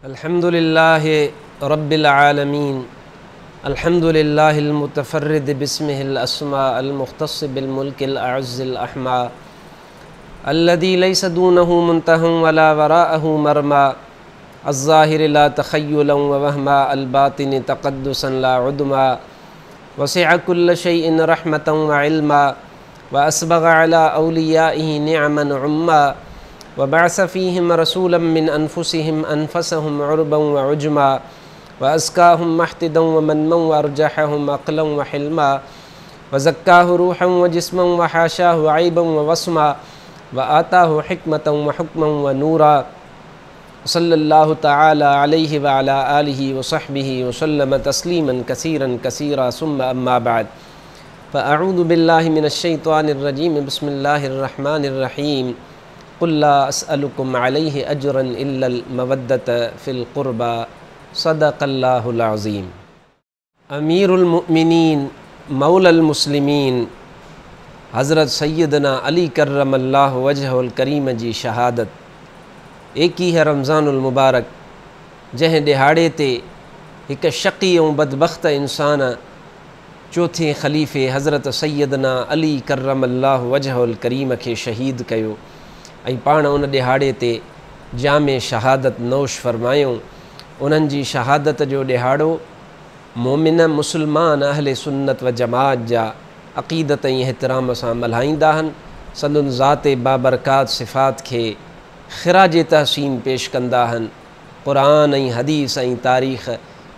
अल्हम्दुलिल्लाह रब्बिल आलमीन अल्हम्दुलिल्लाहिल मुतफर्रिद बिस्मिहिल अस्मा अल मुख्तस्स बिल मुल्किल अअज़्ज़िल अहमा अल्लज़ी लैसा दूनहु मुंतहा वला वराअहु मरमा अज़्ज़ाहिर ला तख़य्युलन व वहमा अल बातिन तक़द्दुसन ला उदमा वसिअ कुल्ल शैइन रहमतन व इल्मा व अस्बग़ अला औलियाइहि निअमन उम्मा व बअस फ़ीहिम रसूलन मिन अनफुसिहिम अनफसहुम उर्बन व उजमा व अज़काहुम महतिदन व मनमन व अरजहहुम अक़लन व हिल्मा व ज़क्काहु रूहन व जिस्मन व हाशाहु ऐबन व वस्मा व आताहु हिकमतन व हुक्मन व नूरा। सल्लल्लाहु तआला अलैहि व अला आलिहि व सहबिहि व सल्लम तस्लीमन कसीरन कसीरा। सुम्मा अम्मा बाद फ़अऊज़ु बिल्लाहि मिनश शैतानिर रजीम। बिस्मिल्लाहिर रहमानिर रहीम। कुल ला अस्अलुकुम अलैहि अजरन इल्लल मवद्दत फ़िल क़ुर्बा। सदक़ल्लाहुल अज़ीम। अमीरुल मुमिनीन मौलल मुस्लिमीन हज़रत सय्यदना अली करमल्लाहु वजहुल करीम जी शहादत 21 रमज़ानुल मुबारक जंहिं ॾिहाड़े ते हिकु शकी ऐं बदबख़्त इंसान चोथे ख़लीफ़े हज़रत सय्यदना अली करमल्लाहु वजहुल करीम खे शहीद कयो ऐं पाण उन ॾिहाड़े ते जामे शहादत नोश फरमायूं। उन्हनि जी शहादत जो ॾिहाड़ो मोमिन मुसलमान अहले सुन्नत व जमात जा अक़ीदत ऐं एहतराम सां मल्हाईंदा आहिनि। संदन ज़ात बाबरकात सिफ़ात खे ख़िराज तहसीन पेश कंदा आहिनि। क़ुर ऐं हदीस ऐं तारीख़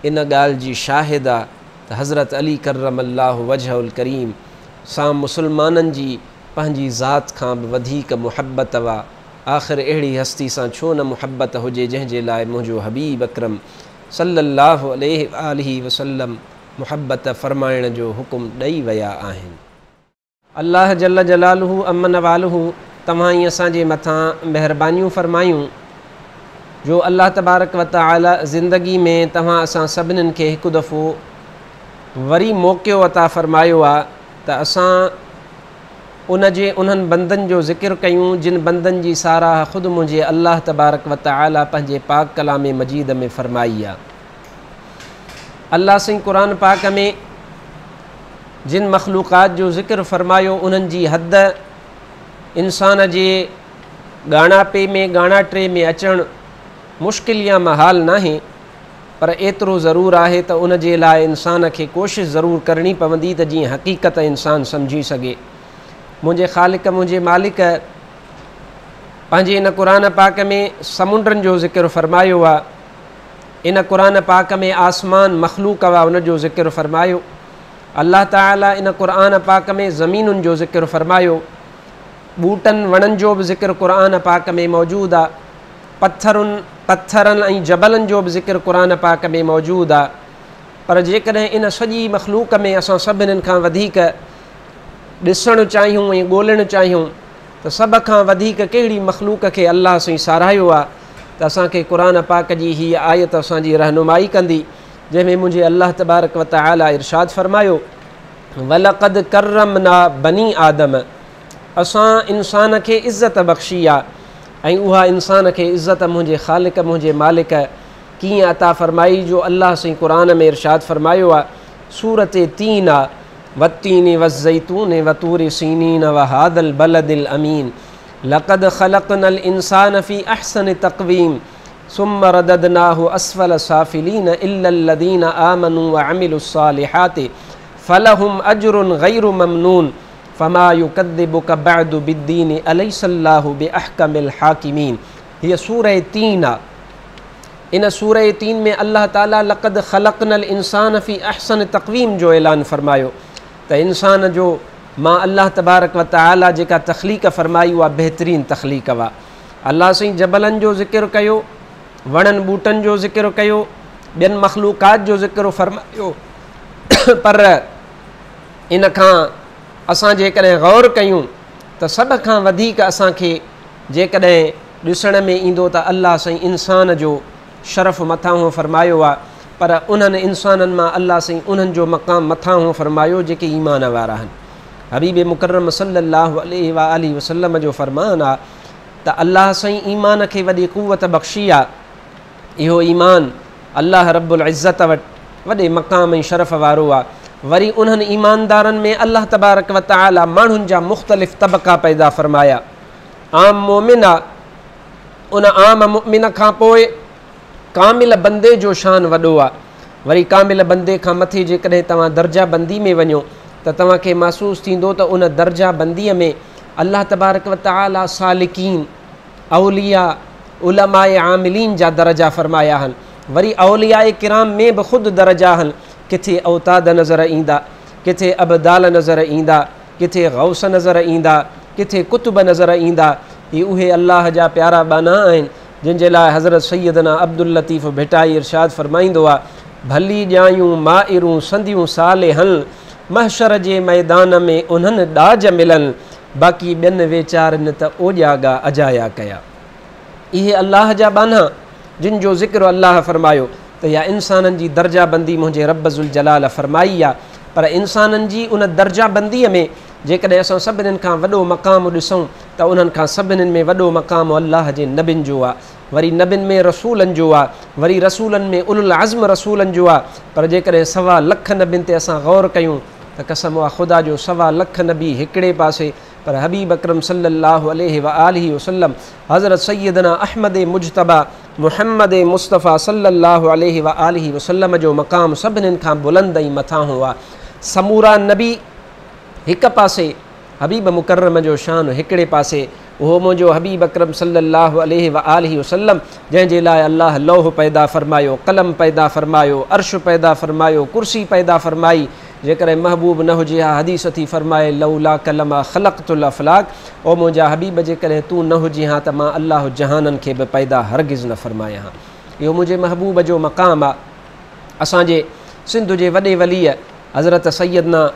इन ॻाल्हि जी शाहिद आहे त हज़रत अली करमल्लाहु वजहुल करीम सां मुसलमाननि जी पंहिंजी ज़ात खां बि वधीक मुहब्बत हुआ। आख़िर अहिड़ी हस्ती सां छो न मुहब्बत हुजे जंहिंजे लाइ मुंहिंजो हबीब अकरम सल्लल्लाहु अलैहि वसल्लम मुहब्बत फरमाइण जो हुकुम ॾेई विया आहिनि। अल्लाह जल्ल जलालुहु अम्मन वालुहु तव्हां ई असांजे मथां महिरबानियूं फरमायूं जो अल्लाह तबारक व तआला ज़िंदगी में तव्हां असां सभिनीनि खे हिकु दफ़ो वरी मौक़ो अता फरमायो आहे त असां उन जे उन्हनि बंदनि जो ज़िक्र कयूं जिन बंदनि जी साराह ख़ुदि मुंहिंजे अल्लाह तबारक व तआला पंहिंजे पाक कलाम मजीद में फरमाई आहे। अल्लाह साईं क़ुर पाक में जिन मख़लूक़ात जो ज़िक्र फरमायो उन्हनि जी हद इंसान जे ॻाणापे में ॻाणाटे में अचणु मुश्किल या महाल नाहे, पर एतिरो ज़रूरु आहे त उन जे लाइ इंसान खे कोशिशि ज़रूरु करणी पवंदी त जीअं हक़ीक़त इंसान सम्झी सघे। मुंहिंजे ख़ालिक मुंहिंजे मालिक पंहिंजे इन क़ुर पाक में समुंडनि जो ज़िक्र फरमायो आहे। इन क़ुर पाक में आसमान मख़लूक आहे उन जो ज़िक्र फरमायो। अल्लाह ताला इन क़ुर पाक में ज़मीनुनि जो ज़िक्र फरमायो। ॿूटनि वणनि जो बि ज़िक्र क़ुर पाक में मौजूदु आहे। पथरनि ऐं जबलनि जो बि ज़िक्र क़ुर पाक में मौजूदु आहे। पर जेकॾहिं इन सॼी मख़लूक में असां सभिनीनि खां वधीक ॾिसणु चाहियूं ऐं ॻोल्हणु चाहियूं त सभ खां वधीक कहिड़ी मख़लूक खे अल्लाह साईं साराहियो आहे त असांखे क़ुर पाक जी हीअ आयत असांजी रहनुमाई कंदी जंहिंमें मुंहिंजे अल्लाह तबारक व तआला इरशाद फरमायो, वलक़द करमना बनी आदम। असां इंसान खे इज़त बख़्शी आहे ऐं उहा इंसान खे इज़त मुंहिंजे ख़ालिक मुंहिंजे मालिक कीअं अता फरमाई जो अल्लाह साईं क़ुर में इरशाद फरमायो आहे। सूरत तीन आहे, वत्तीन वज़ैतून वतूर सीनीन व हादल बलदिल अमीन लक़द ख़लक़नल इंसान फ़ी अहसन तक़वीम सुम्म रददनाहु अस्फल साफिलीन इल्लल्लज़ीन आमनू व अमिलुस्सालिहाति फ़लहुम अजरुन ग़ैरु ममनून फ़मा युकद्दिबुक बअदु बिद्दीन अलैसल्लाहु बिअहकमिल हाकिमीन। हीअ सूरह तीन आहे। इन सूरह तीन में अल्लाह ताला लक़द ख़लक़नल इंसान फ़ी अहसन तक़वीम जो ऐलान फरमायो त इंसान जो मां अल्लाह तबारक व तआला जेका तख़लीक़ फरमाई उहा बहितरीन तख़लीक़ हुआ। अल्लाह साईं जबलनि जो ज़िक्र कयो, वणनि ॿूटनि जो ज़िक्र कयो, ॿियनि मख़लूक़ात जो ज़िक्र फरमायो, पर इन खां असां जेकॾहिं गौर कयूं त सभ खां वधीक असांखे जेकॾहिं ॾिसण में ईंदो त अल्लाह साईं इंसान जो शरफ़ मथां फरमायो आहे। पर उन्हनि इंसाननि मां अल्लाह साईं उन्हनि जो मक़ाम मथां फरमायो जेके ईमान वारा आहिनि। हबीब मुकर्रम सल्लल्लाहु अलैहि वसल्लम जो फरमान आहे त अल्लाह साईं ईमान खे वॾी कुवत बख़्शी आहे। اهو ايمان الله رب العزت وٽ وڏي مقام ۽ شرف وارو آهي. وري انهن ايماندارن ۾ الله تبارڪ و تعاليٰ ماڻهن جا مختلف طبقا پيدا فرمايا. عام مؤمن آ، ان عام مؤمن کان پوءِ ڪامل بندي جو شان وڏو آ. وري ڪامل بندي کان مٿي جيڪڏهن توهان درجا بندي ۾ وڃو ته توهان کي محسوس ٿيندو ته ان درجا بنديءَ ۾ الله تبارڪ و تعاليٰ سالڪين، اوليا، علماء عاملين جا درجا فرمايا آهن. وري اولياء ڪرام ۾ به خود درجا آهن. ڪٿي اوتاد نظر ايندا، ڪٿي ابدال نظر ايندا، ڪٿي غوث نظر ايندا، ڪٿي قطب نظر ايندا. هي اهي الله جا پيارا ٻانها آهن جن جي لاءِ حضرت سيدنا عبدل لطيف ڀٽائي ارشاد فرمائيندو آهي، ڀلي ڄايون مائرون سنديون صالحن، محشر جي ميدان ۾ انهن ڏاج ملن، باقي ٻين ويچارن ته اوڄاڳا اجايا ڪيا. اهي الله جا ٻانها جن جو ذڪر الله فرمايو ته اها انسانن جي درجا بندي منهنجي رب ذل جلال فرمائي آهي. پر انسانن جي ان درجا بنديءَ ۾ جيڪڏهن اسان سڀنين کان وڏو مقام ڏسون ته انهن کان سڀنين ۾ وڏو مقام الله جي نبين جو آهي. وري نبين ۾ رسولن جو آهي، وري رسولن ۾ اولل عزم رسولن جو آهي. پر جيڪڏهن 1.25 لک نبين تي اسان غور ڪيون ته قسم آهي خدا جو 1.25 لک نبي هڪڙي پاسي، پر حبيب اڪرم صلي الله عليه وآله وسلم حضرت سيدنا احمد مجتبيٰ محمد مصطفيٰ صلي الله عليه وآله وسلم جو مقام سڀنين کان بلند ۽ مٿاهون آهي. سمورا نبي هڪ پاسي، حبيب مڪرم جو شان هڪڙي پاسي. اهو منهنجو حبيب اڪرم صلي الله عليه وآله وسلم جنهن جي لاءِ الله لوح پيدا فرمايو، قلم پيدا فرمايو، عرش پيدا فرمايو، ڪرسي پيدا فرمائي. جيڪڏهن محبوب نه هجي ها، حديث ٿي فرمائي لولا ڪلما خلقت الافلاڪ، او منهنجا حبيب جيڪڏهن تون نه هجي ها ته مان الله جهانن کي به پيدا هرگز نه فرمايان ها. اهو منهنجي محبوب جو مقام آهي. اسان جي سنڌ جي وڏي وليءَ حضرت سيدنا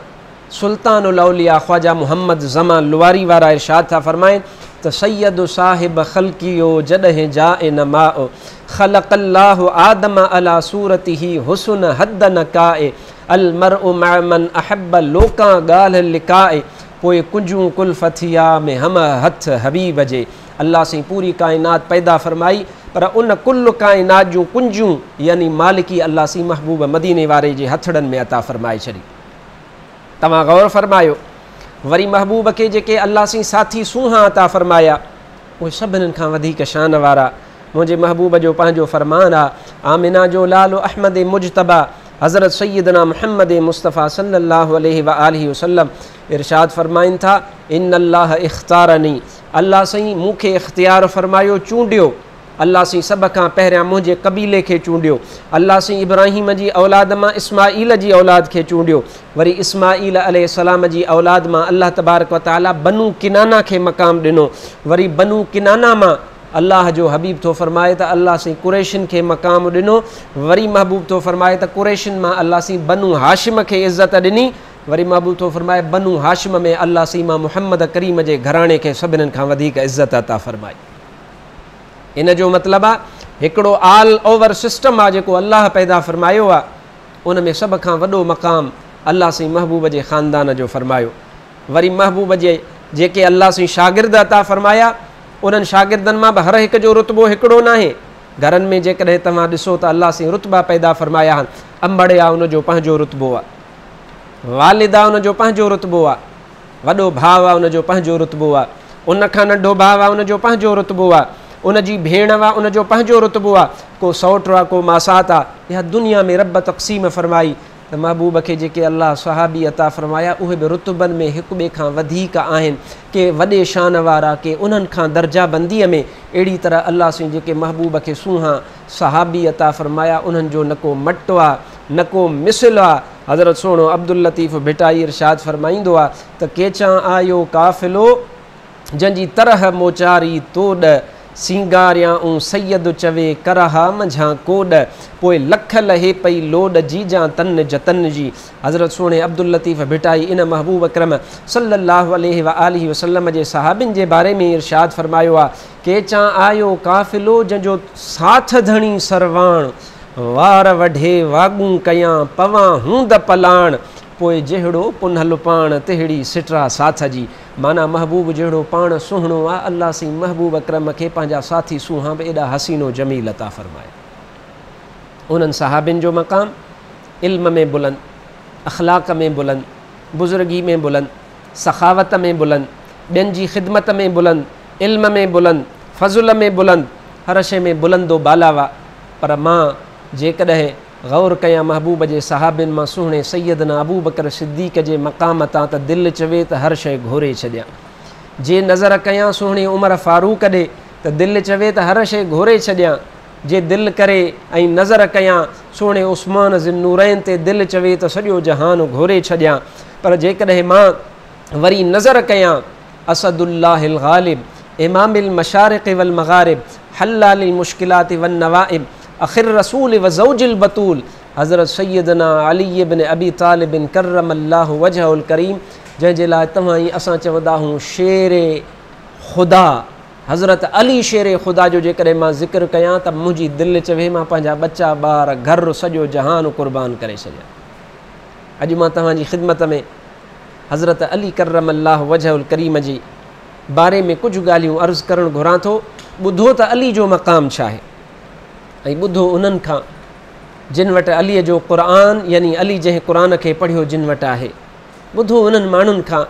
سلطان الاولياء خواجه محمد زمان لواري وارا ارشاد ٿا فرمائن ته سيد صاحب خلقيو جڏهن جاءِ نماءُ، خلق الله آدم على صورته حسن حد نڪاءِ، المرء مع من احب لوڪان ڳالهه لڪاءِ، پوءِ ڪنجون ڪلفتيا ۾ هم هٿ حبيب جي. الله سائين پوري ڪائنات پيدا فرمائي، پر ان ڪل ڪائنات جون ڪنجون يعني مالڪي الله سائين محبوب مديني واري جي هٿڙن ۾ عطا فرمائي ڇڏي. توهان غور فرمايو، وري محبوب کي جيڪي الله سائين ساٿي سونهان عطا فرمايا اهي سڀنين کان وڌيڪ شان وارا. منهنجي محبوب جو پنهنجو فرمان آهي، آمنا جو لال احمد مجتبيٰ حضرت سيدنا محمد مصطفيٰ صلي الله عليه وآله وسلم ارشاد فرمائن ٿا، ان الله اختارني، الله سائين مون کي اختيار فرمايو، چونڊيو. الله سائين سڀ کان پهريان منهنجي قبيلي کي چونڊيو. الله سائين ابراهيم جي اولاد مان اسماعيل جي اولاد کي چونڊيو. وري اسماعيل عليه السلام جي اولاد مان الله تبارڪ و تعاليٰ بنو ڪنانا کي مقام ڏنو. وري بنو ڪنانا مان الله جو حبيب ٿو فرمائي ته الله سائين قريشن کي مقام ڏنو. وري محبوب ٿو فرمائي ته قريشن مان الله سائين بنو هاشم کي عزت ڏني. وري محبوب ٿو فرمائي بنو هاشم ۾ الله سائين مان محمد ڪريم جي گهراڻي کي سڀنين کان وڌيڪ عزت عطا فرمائي. ان جو مطلب آهي هڪڙو آل اوور سسٽم آهي جيڪو الله پيدا فرمايو آهي، ان ۾ سڀ کان وڏو مقام الله سائين محبوب جي خاندان جو فرمايو. وري محبوب جي جيڪي الله سائين شاگرد عطا فرمايا، انهن شاگردن مان به هر هڪ جو رتبو هڪڙو ناهي. گهرن ۾ جيڪڏهن توهان ڏسو ته الله سائين رتبا پيدا فرمايا آهن. امڙ آهي ان جو پنهنجو رتبو آهي، والد آهي ان جو پنهنجو رتبو آهي، وڏو ڀاءُ آهي ان جو پنهنجو رتبو آهي، ان کان ننڍو ڀاءُ آهي ان جو پنهنجو رتبو آهي، ان جي ڀيڻ آهي ان جو پنهنجو رتبو آهي، ڪو سؤٽ آهي ڪو ماسات آهي. اها دنيا ۾ رب تقسيم فرمائي ته محبوب کي جيڪي الله صحابي عطا فرمايا اهي به رتبن ۾ هڪ ٻئي کان وڌيڪ آهن، ڪي وڏي شان وارا، ڪي انهن کان درجا بنديءَ ۾. اهڙي طرح الله سائين جيڪي محبوب کي سونهان صحابي عطا فرمايا انهن جو نه ڪو مٽ آهي نه ڪو مثل آهي. حضرت سهڻو عبدل لطيف ڀٽائي ارشاد فرمائيندو آهي ته ڪيچان آيو قافلو جنهن جي طرح موچاري توڏ، سينگاريان سيد چوي ڪرها منجهان ڪوڏ، پوءِ لک لهي پئي لوڏ جيجان تن جتن جي. حضرت سهڻي عبدل لطيف ڀٽائي ان محبوب اڪرم صلي الله عليه وآله وسلم جي صحابين جي باري ۾ ارشاد فرمايو آهي، ڪيچان آيو قافلو جنهن جو ساٿ ڌڻي سرواڻ، وار وڍي واڳون ڪيان پوان هوند پلاڻ، پوءِ جهڙو پنهل پاڻ تهڙي سٽرا ساٿ جي. معنيٰ محبوب جهڙو پاڻ سهڻو آهي، الله سائين محبوب اڪرم کي پنهنجا ساٿي سونهان به ايڏا حسينو جميل عطا فرمايا. انهن صحابين جو مقام علم ۾ بلند، اخلاق ۾ بلند، بزرگي ۾ بلند، سخاوت ۾ بلند، ٻين جي خدمت ۾ بلند، علم ۾ بلند، فضل ۾ بلند، هر شيء ۾ بلند و بالا هئا. پر مان جيڪڏهن غور ڪيان محبوب جي صحابين مان سهڻي سيدنا ابوبڪر صديق جي مقام تان ته دل چوي ته هر شيء گهوري ڇڏيان. جي نظر ڪيان سهڻي عمر فاروق ڏي ته دل چوي ته هر شيء گهوري ڇڏيان. جي دل ڪري ۽ نظر ڪيان سهڻي عثمان ذوالنورين تي دل چوي ته سڄو جهان گهوري ڇڏيان. پر جيڪڏهن مان وري نظر ڪيان اسد الله الغالب، امام المشارق والمغارب، حلال المشڪلات والنوائب، اخ الرسول وزوج البتول، حضرت سيدنا علي بن ابي طالب ڪرم الله وجهه الڪريم، جنهن جي لاء توهان ۽ اسان چوندا آهيون شير خدا، حضرت علي شير خدا جو جيڪڏهن مان ذڪر ڪيان ته منهنجي دل چوي مان پنهنجا ٻچا ٻار گهر سڄو جهان قربان ڪري ڇڏيان. اڄ مان توهان جي خدمت ۾ حضرت علي ڪرم الله وجهه الڪريم جي باري ۾ ڪجهه ڳالهيون عرض ڪرڻ گهران ٿو. ٻڌو ته علي جو مقام ڇا آهي ۽ ٻڌو انهن کان جن وٽ علي جو قرآن يعني علي جنهن قرآن کي پڙهيو جن وٽ آهي. ٻڌو انهن ماڻهن کان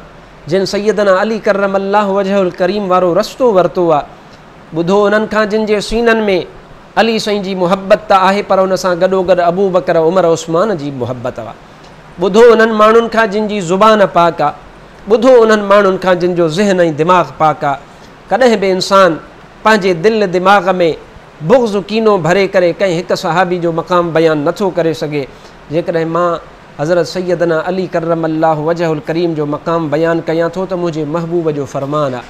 جن سيدنا علي ڪرم الله وجهه الڪريم وارو رستو ورتو آهي. ٻڌو انهن کان جن جي سينن ۾ علي سائين جي محبت ته آهي پر ان سان گڏوگڏ ابوبڪر عمر عثمان جي محبت آهي. ٻڌو انهن ماڻهن کان جن جي زبان پاڪ آهي. ٻڌو انهن ماڻهن کان جن جو ذهن ۽ دماغ پاڪ آهي. ڪڏهن به انسان پنهنجي دل دماغ ۾ بغض ڪينو ڀري ڪري ڪنهن هڪ صحابي جو مقام بيان نٿو ڪري سگهي. جيڪڏهن مان حضرت سيدنا علي ڪرم الله وجهه الڪريم جو مقام بيان ڪيان ٿو ته منهنجي محبوب جو فرمان آهي.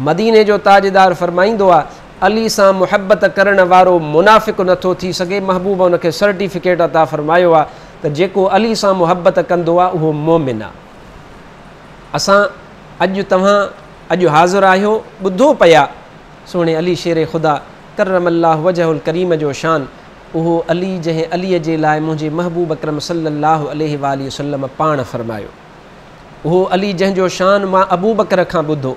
مديني جو تاجدار فرمائيندو آهي علي سان محبت ڪرڻ وارو منافق نٿو ٿي سگهي. محبوب ان کي سرٽيفڪيٽ عطا فرمايو آهي ته جيڪو علي سان محبت ڪندو آهي اهو مومن آهي. اسان اڄ توهان اڄ حاضر آهيو، ٻڌو پيا سهڻي علي شير خدا ڪرم الله وجهه الڪريم جو شان. اهو علي جنهن علي جي لاءِ منهنجي محبوب اڪرم صلي الله عليه واٰله وسلم پاڻ فرمايو. اهو علي جنهن جو شان مان ابوبڪر کان ٻڌو،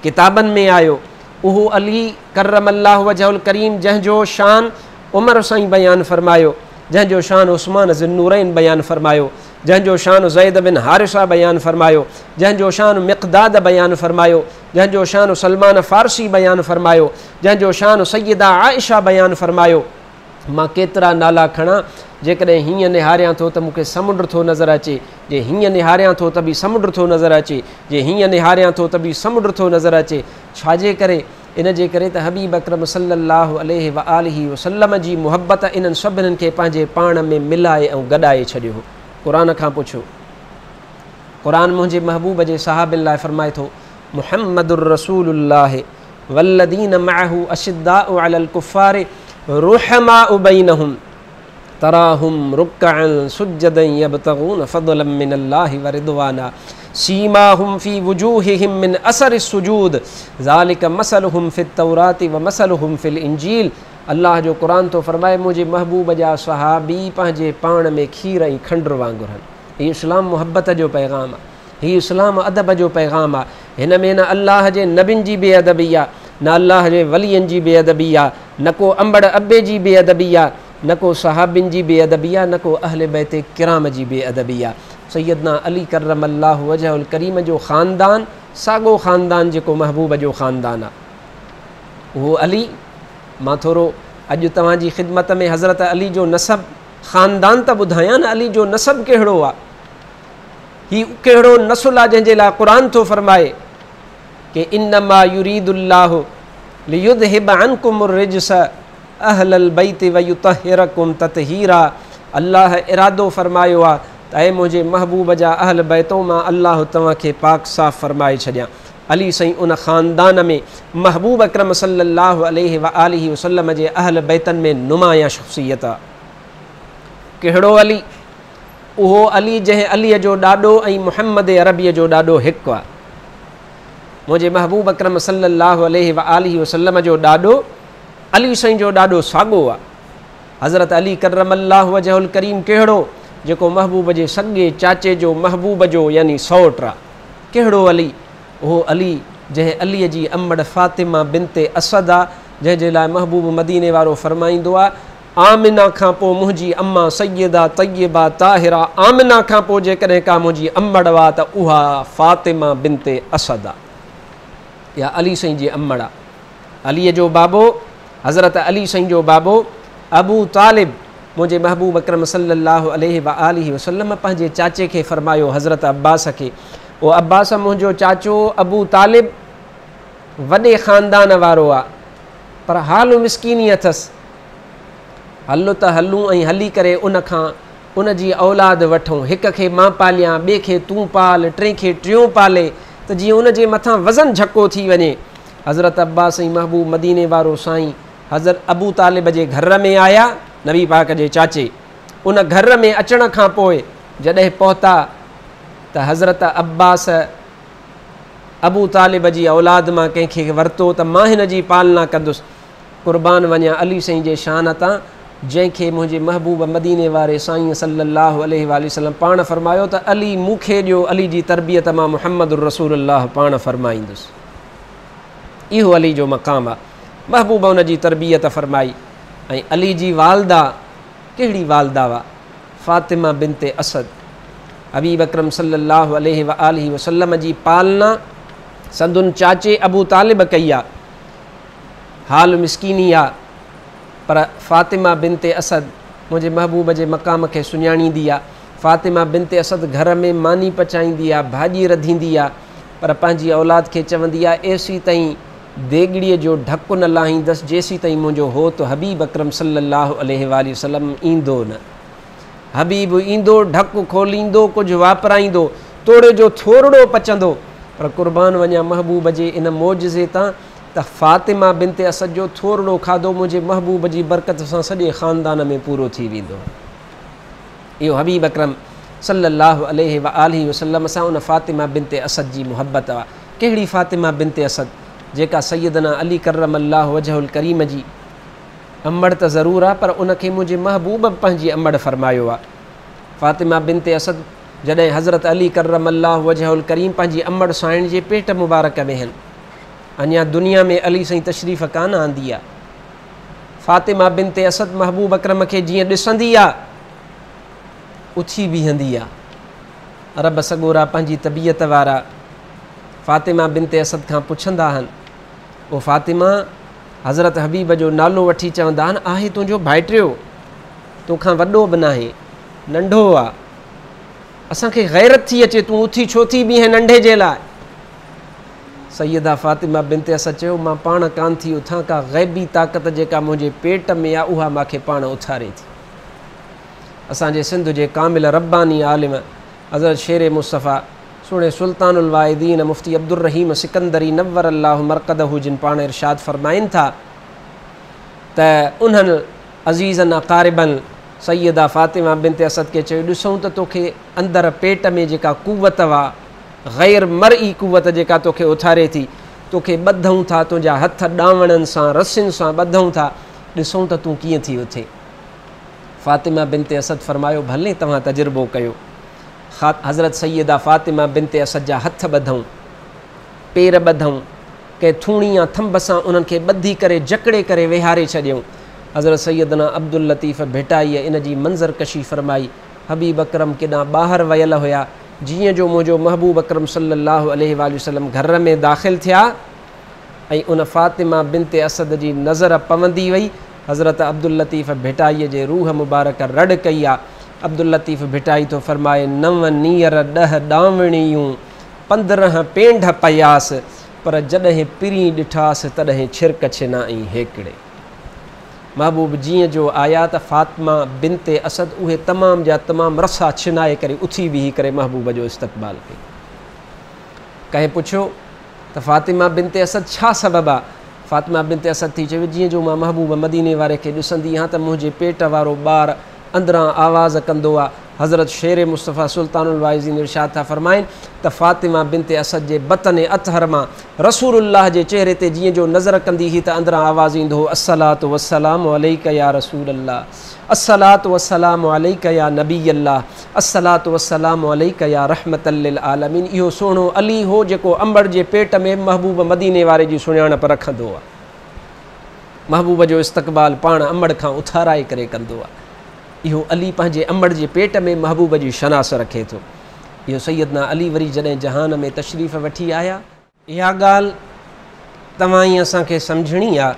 ڪتابن ۾ آيو. اهو علي ڪرم الله وجهه الڪريم جنهن جو شان عمر سائين بيان فرمايو، جنهن جو شان عثمان ذوالنورين بيان فرمايو، جنهن جو شان زيد بن حارثه بيان فرمايو، جنهن جو شان مقداد بيان فرمايو، جنهن جو شان سلمان فارسي بيان فرمايو، جنهن جو شان سيده عائشه بيان فرمايو. مان ڪيترا نالا کڻان، جيڪڏهن هيئن نهاريان ٿو ته مون کي سمنڊ ٿو نظر اچي، جي هيئن نهاريان ٿو ته به سمنڊ ٿو نظر اچي، جي هيئن نهاريان ٿو ته به سمنڊ ٿو نظر اچي. ڇا جي ڪري؟ ان جي ڪري ته حبيب اڪرم صلي الله عليه واٰله وسلم جي محبت انهن سڀني کي پنهنجي پاڻ ۾ ملائي ۽ گڏائي ڇڏيو هو. قرآن کان پڇو، قرآن منهنجي محبوب جي صحابين لاءِ فرمائي ٿو محمد رسول الله والذين معه اشداء على الڪفار رحماء بينهم تراهم رڪعا سجدا يبتغون فضلا من الله ورضوانا سيماهم في وجوههم من اثر السجود ذلڪ مثلهم في التوراة ومثلهم في الانجيل. الله جو قرآن ٿو فرمائي منهنجي محبوب جا صحابي پنهنجي پاڻ ۾ کير ۽ کنڊ وانگر آهن. هي اسلام محبت جو پيغام آهي، هي اسلام ادب جو پيغام آهي. هن ۾ نه الله جي نبين جي بي ادبي آهي، نه الله جي ولين جي بي ادبي آهي، نه ڪو امڙ ابي جي بي ادبي آهي، نه ڪو صحابين جي بي ادبي آهي، نه ڪو اهل بيت ڪرام جي بي ادبي آهي. سيدنا علي ڪرم الله وجهه الڪريم جو خاندان ساڳو خاندان جيڪو محبوب جو خاندان آهي، اهو علي. مان ٿورو اڄ توهان جي خدمت ۾ حضرت علي جو نسب خاندان ته ٻڌايان نه، علي جو نسب ڪهڙو آهي، هي ڪهڙو نسل آهي جنهن جي لاءِ قرآن ٿو فرمائي ڪه انما يريد الله ليذهب عنڪم الرجس اهل البيت ويطهرڪم تطهيرا. الله ارادو فرمايو آهي ته اي منهنجي محبوب جا اهل بيتو، مان الله توهان کي پاڪ صاف فرمائي ڇڏيان. علي سائين ان خاندان ۾ محبوب اڪرم صلي الله عليه واٰله وسلم جي اهل بيتن ۾ نمايان شخصيت آهي. ڪهڙو علي؟ اهو علي جنهن علي جو ڏاڏو ۽ محمد عربيءَ جو ڏاڏو هڪ آهي. منهنجي محبوب اڪرم صلي الله عليه واٰله وسلم جو ڏاڏو علي سائين جو ڏاڏو ساڳو آهي. حضرت علي ڪرم الله وجهه الڪريم ڪهڙو؟ جيڪو محبوب جي سڳي چاچي جو محبوب جو يعني سؤٽ آهي. ڪهڙو علي؟ اهو علي جنهن علي جي امڙ فاطمه بنت اسد آهي، جنهن جي لاءِ محبوب مديني وارو فرمائيندو آهي آمنه کان پوءِ منهنجي اما سيده طيبه طاهره آمنه کان پوءِ جيڪڏهن ڪا منهنجي امڙ آهي ته اها فاطمه بنت اسد آهي، اها علي سائين جي امڙ آهي. عليءَ جو بابو حضرت علي سائين جو بابو ابو طالب منهنجي محبوب اڪرم صلي الله عليه وآله وسلم پنهنجي چاچي کي فرمايو حضرت عباس کي، او عباس منهنجو چاچو ابو طالب وڏي خاندان وارو آهي پر حال مسڪيني اٿس، هل ته هلون ۽ هلي ڪري ان کان ان جي اولاد وٺون، هڪ کي مان پاليان، ٻئي کي تون پال، ٽئين کي ٽيون پالي، ته جيئن ان جي مٿان وزن جهڪو ٿي وڃي. حضرت عباس ۽ محبوب مديني وارو سائين حضرت ابو طالب جي گهر ۾ آيا، نبي پاڪ جي چاچي. ان گهر ۾ اچڻ کان پوءِ جڏهن پهتا ته حضرت عباس ابو طالب جي اولاد مان ڪنهن کي ورتو ته مان هن جي پالنا ڪندس. قربان وڃان علي سائين جي شان تان، جنهن کي منهنجي محبوب مديني واري سائين صلي الله عليه وآله وسلم پاڻ فرمايو ته علي مون کي ڏيو، علي جي تربيت مان محمد رسول الله پاڻ فرمائيندس. اهو علي جو مقام آهي. محبوب ان جي تربيت فرمائي. ۽ علي جي والده ڪهڙي والده هئا؟ فاطمه بنت اسد. حبيب اڪرم صلي الله عليه وآله وسلم جي پالنا سندن چاچي ابو طالب ڪئي آهي. حال مسڪيني آهي پر فاطمه بنت اسد منهنجي محبوب جي مقام کي سڃاڻيندي آهي. فاطمه بنت اسد گهر ۾ ماني پچائيندي آهي، ڀاڄي رڌيندي آهي، پر پنهنجي اولاد کي چوندي آهي ايسي تائين ديڳڙيءَ جو ڍڪ نه لاهيندس جيسين تائين منهنجو هوت حبيب اڪرم صلي الله عليه وآله وسلم ايندو نه. حبيب ايندو، ڍڪ کوليندو، ڪجهه واپرائيندو، توڙي جو ٿورڙو پچندو، پر قربان وڃان محبوب جي ان معجزي تان ته فاطمه بنت اسد جو ٿورڙو کاڌو منهنجي محبوب جي برڪت سان سڄي خاندان ۾ پورو ٿي ويندو. اهو حبيب اڪرم صلي الله عليه وآله وسلم سان ان فاطمه بنت اسد جي محبت آهي. ڪهڙي فاطمه بنت اسد؟ جيڪا سيدنا علي ڪرم الله وجهه الڪريم جي امڙ ته ضرور آهي پر ان کي منهنجي محبوب به پنهنجي امڙ فرمايو آهي. فاطمه بنت اسد جڏهن حضرت علي ڪرم الله وجهه الڪريم پنهنجي امڙ سائڻ جي پيٽ مبارڪ ۾ آهن، اڃا دنيا ۾ علي سائين تشريف ڪانه آندي آهي. فاطمه بنت اسد محبوب اڪرم کي جيئن ڏسندي آهي اٿي بيهندي آهي. رب سڳورا پنهنجي طبيعت وارا فاطمه بنت اسد کان پڇندا آهن، او فاطمه، حضرت حبيب جو نالو وٺي چوندا آهن آهي تنهنجو ڀائٽيو، توکان وڏو به ناهي، ننڍو آهي، اسان کي غيرت ٿي اچي، تون اٿي ڇو ٿي بيهين ننڍي جي لاءِ؟ سيده فاطمه بنت اسد چيو مان پاڻ ڪانه ٿي اٿان، ڪا غيبي طاقت جيڪا منهنجي پيٽ ۾ آهي اها مون کي پاڻ اٿاري ٿي. اسان جي سنڌ جي ڪامل رباني عالم حضرت شير مصطفيٰ سهڻي سلطان الواعظين مفتي عبد الرحيم سڪندري نور الله مرقده جن پاڻ ارشاد فرمائن ٿا ته انهن عزيزن اقاربن سيده فاطمه بنت اسد کي چيو ڏسون ته توکي اندر پيٽ ۾ جيڪا قوت هئا، غير مرئي قوت جيڪا توکي اٿاري ٿي، توکي ٻڌون ٿا، تنهنجا هٿ ڏاوڻن سان رسين سان ٻڌون ٿا، ڏسون ته تون ڪيئن ٿي اٿي. فاطمه بنت اسد فرمايو ڀلي توهان تجربو ڪيو. حضرت سيده فاطمه بنت اسد جا هٿ ٻڌون، پير ٻڌون، ڪنهن ٿوڻي يا ٿنڀ سان انهن کي ٻڌي ڪري جڪڙي ڪري ويهاري ڇڏيئون. حضرت سيدنا عبد اللطيف ڀٽائيءَ ان جي منظر ڪشي فرمائي. حبيب اڪرم ڪيڏانهن ٻاهر ويل هئا، جيئن جو منهنجو محبوب اڪرم صلي الله عليه وآله وسلم گهر ۾ داخل ٿيا ۽ ان فاطمه بنت اسد جي نظر پوندي وئي. حضرت عبد اللطيف ڀٽائيءَ جي روح مبارڪ رڙ ڪئي آهي. عبد اللطيف ڀٽائي ٿو فرمائي 9 نيئر 10 ڏاوڻيون 15 پينڍ پياس، پر جڏهن پرين ڏٺاس تڏهن ڇرڪ ڇنا ۽ هيڪڙي. محبوب جيئن جو آيا ته فاطمه بنت اسد اهي تمام جا تمام رسا ڇنائي ڪري اٿي بيهي ڪري محبوب جو استقبال ڪئي. ڪنهن پڇيو ته فاطمه بنت اسد ڇا سبب آهي؟ فاطمه بنت اسد ٿي چوي جيئن جو مان محبوب مديني واري کي ڏسندي آهيان ته منهنجي پيٽ وارو ٻار اندران آواز ڪندو آهي. حضرت شير مصطفيٰ سلطان الواعظين ارشاد ٿا فرمائن ته فاطمه بنت اسد جي بطن اطهر مان رسول الله جي چهري تي جيئن جو نظر ڪندي هئي ته اندران آواز ايندو هو الصلاة والسلام عليڪ يا رسول الله، الصلاة والسلام عليڪ يا نبي الله، الصلاة والسلام عليڪ يا رحمة للعالمين. اهو سهڻو علي هو جيڪو امڙ جي پيٽ ۾ محبوب مديني واري جي سڃاڻپ رکندو آهي. महबूब जो इस्तक़बाल पाण अमड़ खां उथाराए करे कंदो आहे। इहो अली पंहिंजे अमड़ जे पेट में महबूब जी शनास रखे थो। इहो सैयदना अली वरी जॾहिं जहान में तशरीफ़ वठी आया, इहा ॻाल्हि तव्हां ई असांखे सम्झणी आहे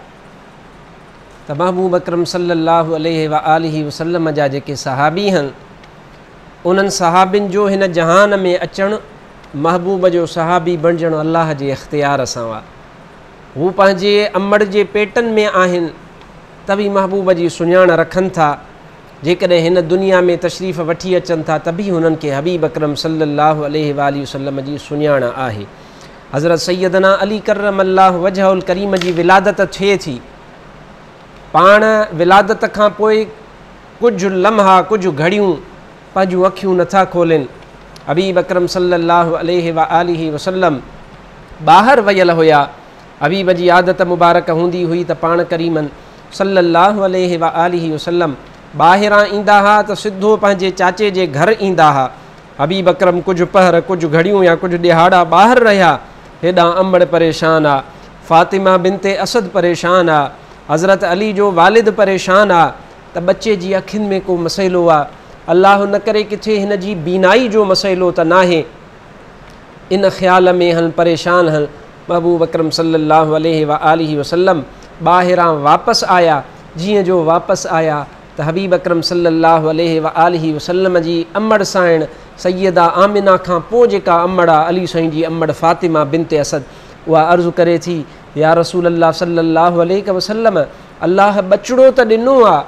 त महबूब अकरम सल्लल्लाहु अलैहि वआलिहि वसल्लम जा जेके सहाबी आहिनि, उन्हनि सहाबिन जो हिन जहान में अचणु, महबूब जो सहाबी बणिजणु अलाह जे इख़्तियार सां आहे। हू पंहिंजे अमड़ जे पेटनि में आहिनि त बि महबूब जी सुञाण रखनि था। जेकॾहिं हिन दुनिया में तशरीफ़ वठी अचनि था त बि हुननि खे हबीब अकरम सल्लल्लाहु अलैहि वआलिहि वसल्लम जी सुञाण आहे। हज़रत सैयदना अली करम अल्लाहु वजहुल करीम जी विलादत थिए थी। पाण विलादत खां पोइ कुझु लम्हा, कुझु घड़ियूं पंहिंजूं अखियूं नथा खोलनि। हबीब अकरम सल्लल्लाहु अलैहि वआलिहि वसल्लम ॿाहिरि वियल हुया। हबीब जी आदत मुबारक हूंदी हुई त पाण करीमन सल्लल्लाहु अलैहि वआलिहि वसल्लम ॿाहिरां ईंदा हुआ त सिधो पंहिंजे चाचे जे घर ईंदा हुआ। हबीब अकरम कुझु पहर, कुझु घड़ियूं या कुझु ॾिहाड़ा ॿाहिरि रहिया। हेॾां अमड़ परेशान आहे, फ़ातिमा बिनते असद परेशान आहे, हज़रत अली जो वालिद परेशान आहे त बच्चे जी अखियुनि में को मसइलो आहे, अलाह न करे किथे हिन जी बीनाई जो मसइलो त नाहे। इन ख़्याल में हन परेशान हन। महबूब अकरम सल्लल्लाहु अलैहि वआलिहि वसल्लम ॿाहिरां वापसि आया। जीअं जो वापसि आया त हबीब अकरम सल्लल्लाहु अलैहि वआलिहि वसल्लम जी अमड़ साइण सैयदा आमिना खां पोइ जेका अमड़ आहे, अली साईं जी अमड़ फ़ातिमा बिनते असद, उहा अर्ज़ु करे थी, या रसूल अल्लाह सल्लल्लाहु अलैहि वसल्लम, अलाह बचड़ो त ॾिनो आहे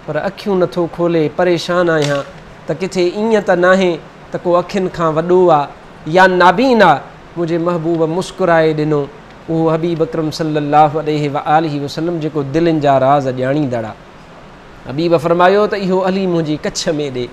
पर अखियूं नथो खोले, परेशान आहियां त किथे ईअं त नाहे त को अखियुनि खां वॾो आहे या नाबीन आहे। मुंहिंजे महबूब मुस्कुराए ॾिनो। उहो हबीब अकरम सल्लल्लाहु अलैहि वआलिहि वसल्लम जेको दिलनि जा राज़ ॼाणींदड़ आहे। हबीब फरमायो त इहो अली मुंहिंजी कच्छ में ॾे।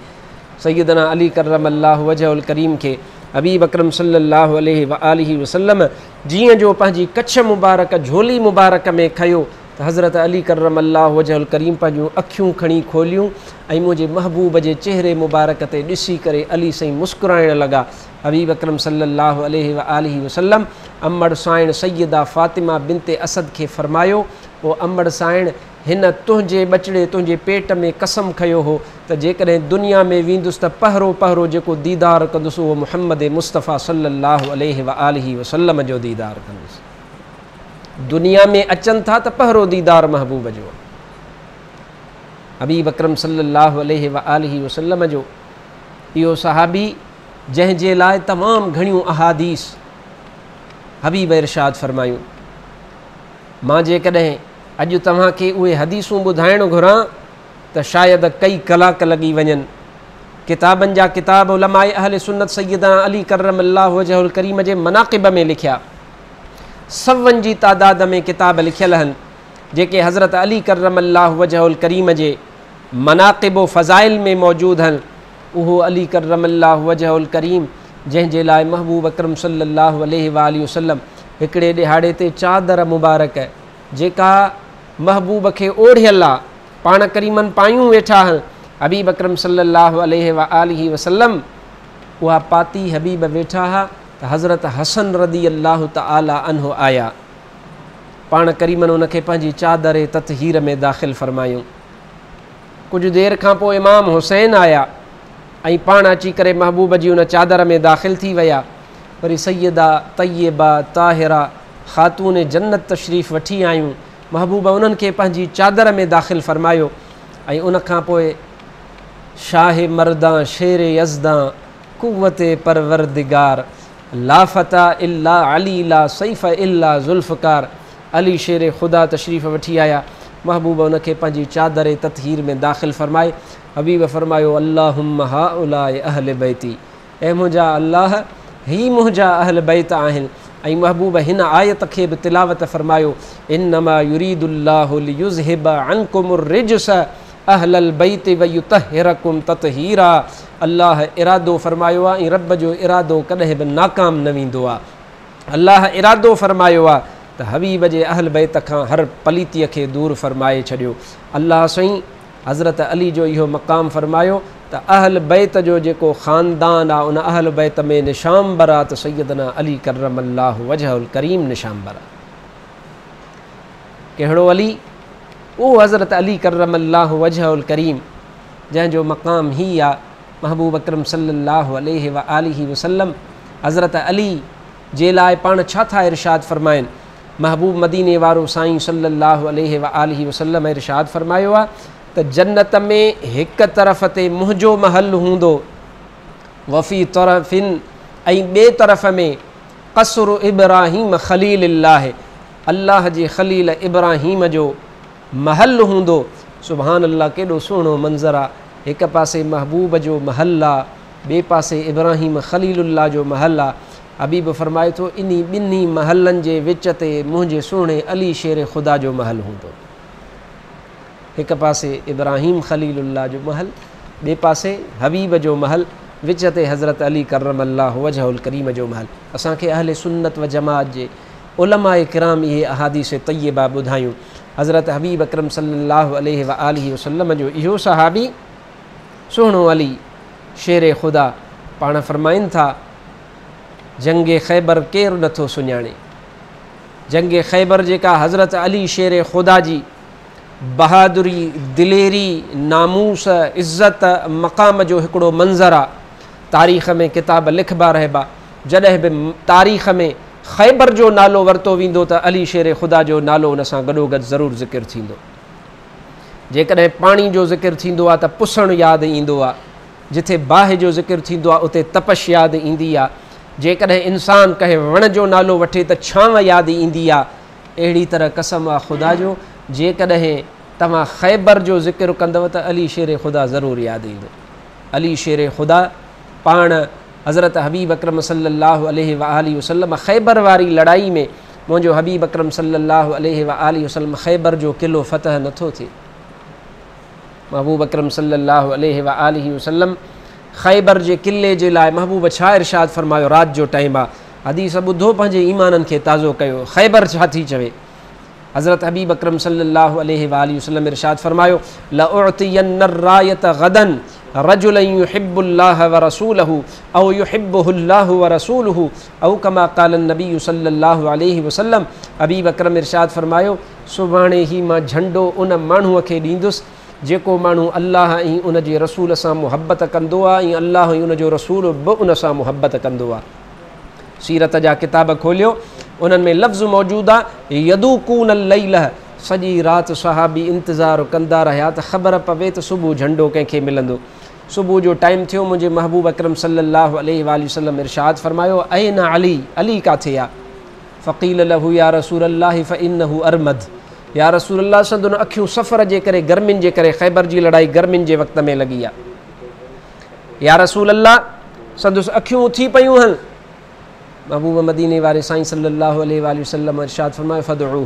सैयदना अली करम अल्लाहु वजहुल करीम खे हबीब अकरम सल्लल्लाहु अलैहि वआलिहि वसल्लम जीअं जो पंहिंजी कच्छ मुबारक, झोली मुबारक में खयो त हज़रत अली करम अल्लाहु वजहुल करीम पंहिंजूं अखियूं खणी खोलियूं ऐं मुंहिंजे महबूब जे चेहरे मुबारक ते ॾिसी करे अली साईं मुस्कुराइण लॻा। हबीब अकरम सल्लल्लाहु अलैहि वआलिहि वसल्लम अमड़ साइण सैयदा फ़ातिमा बिनते असद खे फरमायो, ओ अमड़ साइण, हिन तुंहिंजे बचड़े तुंहिंजे पेट में कसम खयो हो त जेकॾहिं दुनिया में वेंदुसि त पहिरो पहिरो जेको दीदार कंदुसि उहो मुहम्मद मुस्तफ़ा सल्लल्लाहु अलैहि वआलिहि वसल्लम जो दीदार कंदुसि। दुनिया में अचनि था त पहिरो दीदार महबूब जो। हबीब अकरम सल्लल्लाहु अलैहि वआलिहि वसल्लम जो इहो सहाबी जंहिंजे लाइ तमामु घणियूं अहादीस हबीब इरशाद फरमायूं। मां जेकॾहिं अॼु तव्हांखे उहे हदीसूं ॿुधाइणु घुरां त शायदि कई कलाक लॻी वञनि। किताबनि जा किताब उलमाए अहले सुन्नत सैयदना अली करम अल्लाहु वजहुल करीम जे मनाक़िब में लिखिया, सवनि जी तादाद में किताब लिखियल आहिनि जेके हज़रत अली करम अल्लाहु वजहुल करीम जे मनाक़िब व फ़ज़ाइल में मौजूदु आहिनि। उहो अली करम अल्लाहु वजहुल करीम जंहिंजे लाइ महबूब अकरम सल्लल्लाहु अलैहि वआलिहि वसल्लम हिकिड़े ॾिहाड़े ते चादर मुबारक जेका महबूब खे ओढ़ियल आहे, पाण करीमन पायूं वेठा आहिनि। हबीब अकरम सल्लल्लाहु अलैहि वआलिहि वसल्लम उहा पाती हबीब वेठा हुआ त हज़रत हसन रदी अल्लाह तआला अन्हो आया। पाण करीमन उनखे पंहिंजी चादर ततहीर में दाख़िल फरमायूं। कुझु देरि खां पोइ इमाम हुसैन आया ऐं पाण अची करे महबूब जी उन चादर में दाख़िल थी विया। वरी सैयदा तय्यबा ताहिरा ख़ातून जन्नत तशरीफ़ वठी आयूं। महबूब उन्हनि खे पंहिंजी चादर में दाख़िल फरमायो ऐं उन खां पोइ शाह मर्दां शेर यज़दां कुव्वत परवरदिगार ला फता इल्ला अली ला सैफ़ इल्ला ज़ुल्फ़कार अली शेर ख़ुदा तशरीफ़ वठी आया। महबूब उनखे पंहिंजी चादर ततहीर में दाख़िल फरमाए। हबीब फरमायो, अल्लाहुम्मा हाउलाए अहल बैती, ऐं मुंहिंजा अल्लाह ही मुंहिंजा अहल बैत आहिनि। ऐं महबूब हिन आयत खे बि तिलावत फरमायो, इन्नमा युरीदुल्लाहु लियुज़हिबा अन्कुमुर रिज्स अहलल बैत व युतहिरकुम ततहीरा। अल्लाह इरादो फरमायो आहे ऐं रब जो इरादो कॾहिं बि नाकाम न वेंदो आहे। अल्लाह इरादो फरमायो आहे त हबीब जे अहल बैत खां हर पलीतीअ खे दूर फरमाए छॾियो। अल्लाह साईं हज़रत अली जो इहो मक़ाम फरमायो त अहल बैत जो जेको ख़ानदान आहे उन अहल बैत में निशामबर आहे त सैयदना अली करम अल्लाहु वजहुल करीम निशामबर आहे। कहिड़ो अली? उहो हज़रत अली करम अल्लाह वजहुल करीम, जंहिंजो मक़ाम ही आहे। महबूब अकरम सल्लल्लाहु अलैहि व आलिहि वसल्लम हज़रत अली जे लाइ पाण छा था इरशाद फ़रमाइनि? महबूब मदीने वारो साईं सल्लल्लाहु अलैहि व आलिहि वसल्लम इरशाद फ़रमायो आहे त जन्नत में हिकु तरफ़ ते मुंहिंजो महल हूंदो, वफ़ी तरफ़िन ऐं ॿिए तरफ़ में क़स्र इब्राहिम ख़लील, अल्लाह जे ख़लील इब्राहिम जो महल हूंदो। सुभान अल्लाह, केॾो सुहिणो मंज़र आहे। हिकु पासे महबूब जो महल आहे, ॿिए पासे इब्राहिम ख़लीलुल्लाह जो महल आहे। हबीब फ़रमाए थो इन्ही ॿिन्ही महलनि जे विच ते मुंहिंजे सुहिणे अली शेर ख़ुदा जो महल हूंदो। हिकु पासे इब्राहिम ख़लीलुल्लाह जो महल, ॿिए पासे हबीब जो महल, विच ते हज़रत अली करम अल्लाह वजहुल करीम जो महल। असांखे अहले सुन्नत व जमात जे उलमा किराम इहे अहादीस तय्यबा ॿुधायूं। हज़रत हबीब अकरम सल्लल्लाहु अलैहि व आलिहि वसल्लम जो इहो सहाबी सुहिणो अली शेर ख़ुदा पाण फ़रमाइनि था, जंग ख़ैबर केरु नथो सुञाणे। जंग ख़ैबर जेका हज़रत अली शेर ख़ुदा जी बहादुरी, दिलेरी, नामूस, इज़त, मक़ाम जो हिकिड़ो मंज़र आहे। तारीख़ में किताब लिखबा रहबा, जॾहिं बि तारीख़ में ख़ैबर जो नालो वरितो वेंदो त अली शेर ख़ुदा जो नालो उन सां गॾोगॾु ज़रूरु ज़िक्र थींदो। जेकॾहिं पाणी जो ज़िक्र थींदो आहे त पुसणु यादि ईंदो आहे, जिथे बाहि जो ज़िक्र थींदो आहे उते तपश यादि ईंदी आहे, जेकॾहिं इंसान कंहिं वण जो नालो वठे त छांव यादि ईंदी आहे। अहिड़ी तरह कसम आहे ख़ुदा जो, जेकॾहिं तव्हां ख़ैबर जो ज़िक्र कंदव त अली शेर ख़ुदा ज़रूरु यादि ईंदो। अली शेर ख़ुदा पाण हज़रत हबीब अकरम सल्लल्लाहु अलैहि व आलिहि वसल्लम ख़ैबर वारी लड़ाई में मुंहिंजो हबीब अकरम सल्लल्लाहु अलैहि व आलिहि वसल्लम ख़ैबर जो किलो फ़तह नथो थिए। महबूब अकरम सल्लल्लाहु अलैहि व आलिहि वसल्लम ख़ैबर जे किले जे लाइ महबूब छा इरशाद फ़रमायो? राति जो टाइम आहे, हदीस ॿुधो, पंहिंजे ईमाननि खे ताज़ो कयो। ख़ैबर छा थी चवे? हज़रत हबीब अकरम सल्लल्लाहु अलैहि व आलिहि वसल्लम इरशाद फ़रमायो, लउअतियन्न रायत गदन रजुलन युहिब्बुल्लाह व रसूलहु औ युहिब्बुहुल्लाहु व रसूलुहु औ कमा क़ाल नबी सल्लल्लाहु अलैहि वसल्लम। हबीब अकरम इरशाद फ़रमायो, सुभाणे ही मां झंडो उन माण्हूअ खे ॾींदुसि जेको माण्हू अल्लाह ऐं उन जे रसूल सां मुहबत कंदो आहे ऐं अल्लाह ऐं उन जो रसूल बि उन सां मुहबत कंदो आहे। सीरत जा किताब खोलियो, उन्हनि में लफ़्ज़ मौजूदु आहे, यदूकून लैल, सॼी राति सहाबी इंतज़ारु कंदा रहिया त ख़बर पवे त सुबुह झंडो कंहिंखे मिलंदो। सुबुह जो टाइम थियो, मुंहिंजे महबूब अकरम सल्लल्लाहु अलैहि वसल्लम इरशाद फ़रमायो, ऐन अली, अली काथे आहे? फ़क़ील लहू या रसूल अल्लाह फ़इन्नहु अरमद। या रसूल अल्लाह, संदन अखियूं सफ़र जे करे, गर्मियुनि जे करे, ख़ैबर जी लड़ाई गर्मियुनि जे वक़्त में लॻी आहे। या रसूल अल्लाह, संदसि अखियूं उथी पयूं आहिनि। महबूब मदीने वारे साईं सल्लल्लाहु अलैहि वसल्लम इरशाद फ़रमायो, फदऊहु,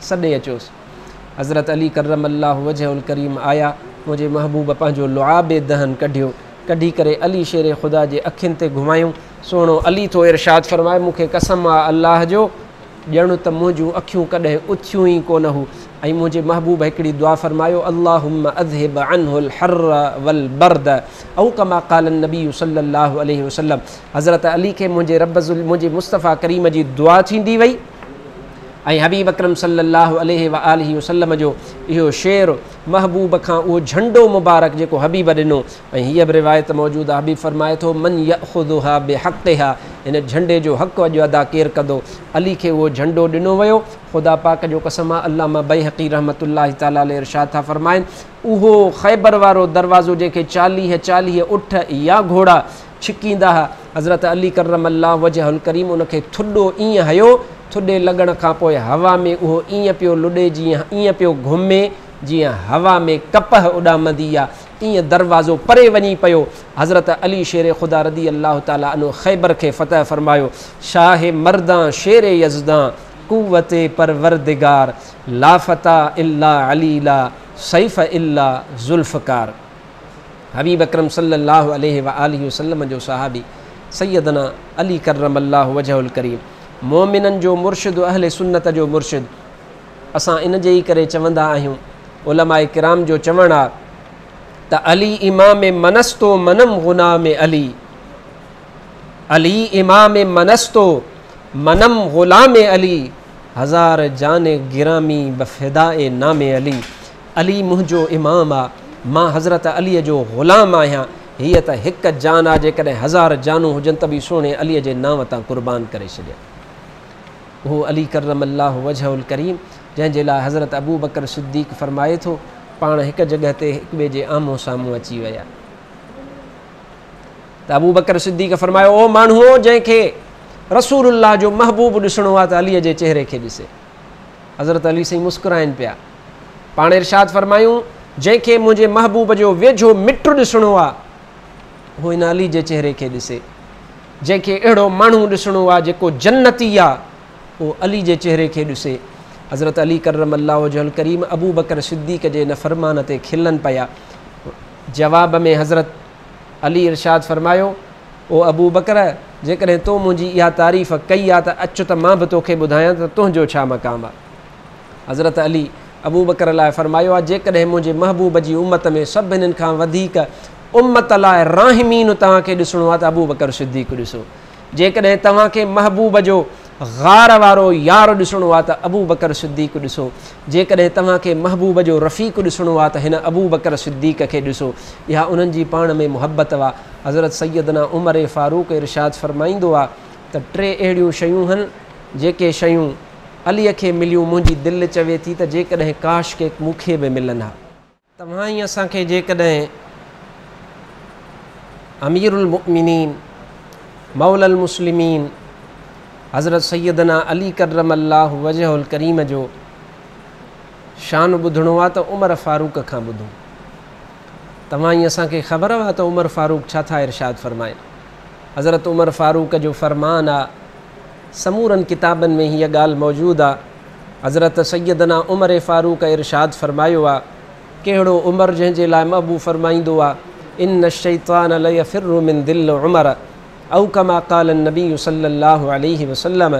सॾे अचोसि। हज़रत अली करम अल्लाह वजहुल करीम आया, मुंहिंजे महबूब पंहिंजो लुआब दहन कढियो, कढी करे अली शेर ख़ुदा जे अखियुनि ते घुमायूं। सुहिणो अली थो इरशाद फ़रमाए, मूंखे कसम आहे अल्लाह जो, ॼण त मुंहिंजूं अखियूं कॾहिं उथियूं ई कोन हू। ऐं मुंहिंजे महबूब हिकिड़ी दुआ फ़रमायो, अल्लाहुम्मा अज़हिब अन्हुल हर्र वल बर्द औ कमा क़ाल नबी सल्लल्लाहु अलैहि वसल्लम। हज़रत अली खे मुंहिंजे रब मुंहिंजे मुस्तफ़ा करीम जी दुआ थींदी वई ऐं हबीब अकरम सल्लल्लाहु अलैहि व आलिहि वसल्लम जो इहो शेर महबूब खां उहो झंडो मुबारक जेको हबीब ॾिनो। ऐं हीअ बि रिवायत मौजूदु आहे, हबीब फ़रमाए थो, मन यख़ुदुहा बिहक़्क़िहा, हिन झंडे जो हक़ अॼु अदा केरु कंदो? अली खे उहो झंडो ॾिनो वियो। ख़ुदा पाक जो कसम आहे, अल्लामा बैहक़ी रहमतुल्लाहि ताला अलैहि इरशाद था फ़रमाइनि, उहो ख़ैबर वारो दरवाज़ो जंहिंखे 40 40 उठ या घोड़ा छिकींदा हुआ, हज़रत अली करम अल्लाह वजहुल करीम उनखे थुॾो ईअं हयो, थुॾे लॻण खां पोइ हवा में उहो ईअं पियो लुॾे, जीअं ईअं पियो घुमे जीअं हवा में कपह उॾामंदी आहे, ईअं दरवाज़ो परे वञी पियो। हज़रत अली शेर ख़ुदा रदी अल्लाह ताला अन्हु ख़ैबर खे फ़तह फ़रमायो। शाह मर्दां शेर यज़दां कुव्वत परवरदिगार, ला फ़ता इल्ला अलीला सैफ़ इल्ला ज़ुल्फ़कार। हबीब अकरम सल्लल्लाहु अलैहि व आलिहि वसल्लम जो सहाबी सैयदना अली करम अल्लाह वजहुल करीम, मोमिननि जो मुर्शिद, अहले सुन्नत जो मुर्शिद। असां इन जे ई करे चवंदा आहियूं, उलमा किराम जो चवणु आहे त अली इमाम मनस्तो मनम गुलाम अली, अली इमाम मनस्तो मनम गुलाम अली, هزار جان گرامي بفداء نام علي، علي منهنجو امام آ، مان حضرت عليء جو غلام آهيان، هيء ته هڪ جان آ، جيڪڏهن هزار جانون هجن ته به سهڻي عليء جي نانء تان قربان ڪري ڇڏيان. اهو علي ڪرم الله وجهه الڪريم جنهن جي لاء حضرت ابوبڪر صديق فرمائي ٿو، پاڻ هڪ جڳهه تي هڪ ٻئي جي آمهون سامهون اچي ويا ته ابوبڪر صديق فرمايو، او ماڻهو، جنهن کي رسول الله جو محبوب ڏسڻو آهي ته عليء جي چهري کي ڏسي. حضرت علي سائين مسڪرائن پيا. پاڻ ارشاد فرمايون، جنهن کي منهنجي محبوب جو ويجهو مٽ ڏسڻو آهي اهو هن علي جي چهري کي ڏسي. جنهن کي اهڙو ماڻهو ڏسڻو آهي جيڪو جنتي آهي اهو علي جي چهري کي ڏسي. حضرت علي ڪرم الله وجهه الڪريم ابوبڪر صديق جي ان فرمان تي کلن پيا. جواب ۾ حضرت علي ارشاد فرمايو، او ابوبڪر، جيڪڏهن تو منهنجي اها تعريف ڪئي آهي ته اچ ته مان به توکي ٻڌايان ته تنهنجو ڇا مقام آهي. حضرت علي ابوبڪر لاءِ فرمايو آهي، جيڪڏهن منهنجي محبوب جي امت ۾ سڀنين کان وڌيڪ امت لاءِ راهمين توهان کي ڏسڻو آهي ته ابوبڪر صديق ڏسو. جيڪڏهن توهان کي محبوب جو غار وارو يار ڏسڻو آهي ته ابوبڪر صديق ڏسو. جيڪڏهن توهان کي محبوب جو رفيق ڏسڻو آهي ته هن ابوبڪر صديق کي ڏسو. اها انهن جي پاڻ ۾ محبت هئا. حضرت سيدنا عمر فاروق ارشاد فرمائيندو آهي ته ٽي اهڙيون شيون هن جيڪي شيون عليءَ کي مليون، منهنجي دل چوي ٿي ته جيڪڏهن ڪاش ڪي مون کي به ملن ها. توهان ئي اسان کي جيڪڏهن امير المؤمنين مولا المسلمين حضرت سيدنا علي ڪرم الله وجهه الڪريم جو شان ٻڌڻو آهي ته عمر فاروق کان ٻڌو. توهان ئي اسان کي خبر آهي ته عمر فاروق ڇا ٿا ارشاد فرمائن. حضرت عمر فاروق جو فرمان آهي، سمورن ڪتابن ۾ هيءَ ڳالهه موجود آهي. حضرت سيدنا عمر فاروق ارشاد فرمايو آهي، ڪهڙو عمر جنهن جي لاءِ محبوب فرمائيندو آهي، ان الشيطان ليفر من ظل عمر او ڪما قال النبي صلي الله عليه وسلم.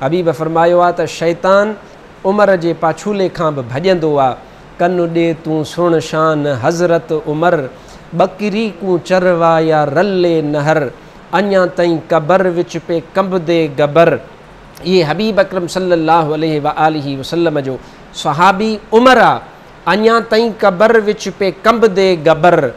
حبيب فرمايو آهي ته شيطان عمر جي پاڇولي کان به ڀڄندو آهي. ڪن ڏي تون سڻ شان حضرت عمر، ٻڪري ڪون چروايا رلي نهر، اڃا تائين قبر وچ پي ڪنبدي گبر. اهي حبيب اڪرم صلي الله عليه وآله وسلم جو صحابي عمر آهي، اڃا تائين قبر وچ پي ڪنبدي گبر.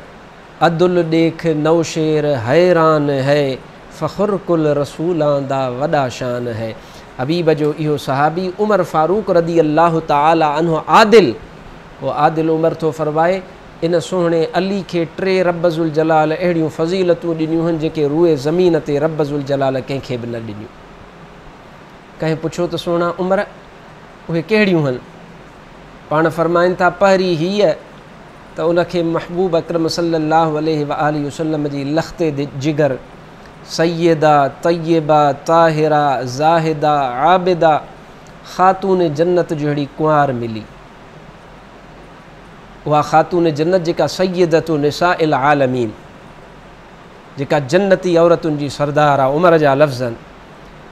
عدل ڏيک نوشير حيران هي، فخر ڪل رسولان دا وڏا شان هي. حبيب جو اهو صحابي عمر فاروق رضي الله تعاليٰ عنه عادل، اهو عادل عمر ٿو فرمائي، ان سهڻي علي کي ٽي رب ذل جلال اهڙيون فضيلتون ڏنيون آهن جيڪي روئي زمين تي رب ذل جلال ڪنهن کي به نه ڏنيون. ڪنهن پڇيو ته سهڻا عمر اهي ڪهڙيون آهن؟ پاڻ فرمائن ٿا، پهرين هيءَ ته ان کي محبوب اڪرم صلي الله عليه وآله وسلم جي لختي جگر سيده طيبه طاهره زاهده عابده خاتون جنت جهڙي ڪنوار ملي. اها خاتون جنت جيڪا سيدة نساء العالمين، جيڪا جنتي عورتن جي سردار آهي، عمر جا لفظ آهن.